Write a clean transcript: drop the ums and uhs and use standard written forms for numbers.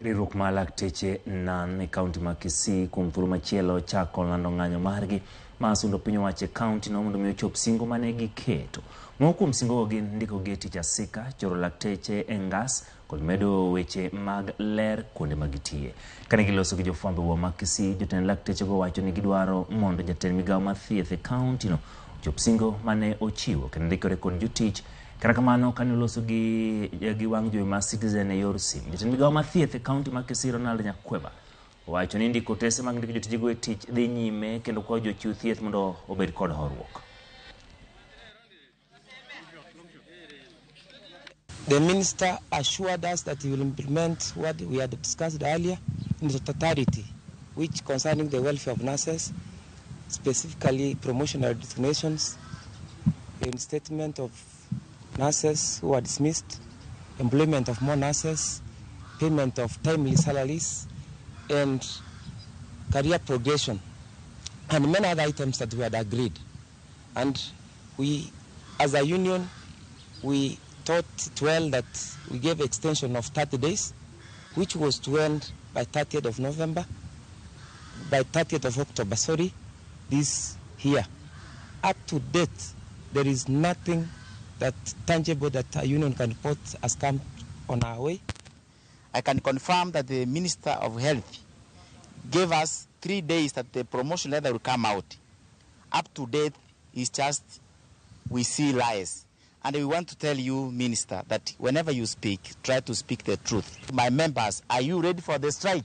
Riwruok mar lakteche NAN e kaunti ma Kisii kuom thuolo machielo chako lando ng'anyo margi mar sundo piny owacho e kaunti no mondo mi ochop singo mane giketo. Moko kuom singogo gin ndikogi e tich asika, choro lakteche e ngas kod medo weche mag ler kuonde ma gitiye. Kane giloso gi jofwambo e boma ma Kisii, jotend laktechego wacho ni gidwaro mondo jatend migawo mar thieth e kaunti no ochop singo mane ochiwo kendo ndikore kod jotich. Kata kamano, kane oloso gi wang' jowi mar Citizen e yor simu, jatend migawo mar thieth e kaunti ma Kisii Ronald Nyakweba owacho ni ndiko otese mag ndiko jotijego e tich dhi nyime kendo kwayo jochiw thieth mondo obed kod horuok. The minister assured us that he will implement what we had discussed earlier in the totality, which concerning the welfare of nurses, specifically promotional designations, reinstatement of nurses who are dismissed, employment of more nurses, payment of timely salaries, and career progression, and many other items that we had agreed. And we, as a union, we thought it well that we gave extension of 30 days, which was to end by 30th of November, by 30th of October, sorry, this year. Up to date, there is nothing that tangible that a union can report has come on our way. I can confirm that the Minister of Health gave us 3 days that the promotion letter will come out. Up to date, it's just we see lies. And we want to tell you, Minister, that whenever you speak, try to speak the truth. My members, are you ready for the strike?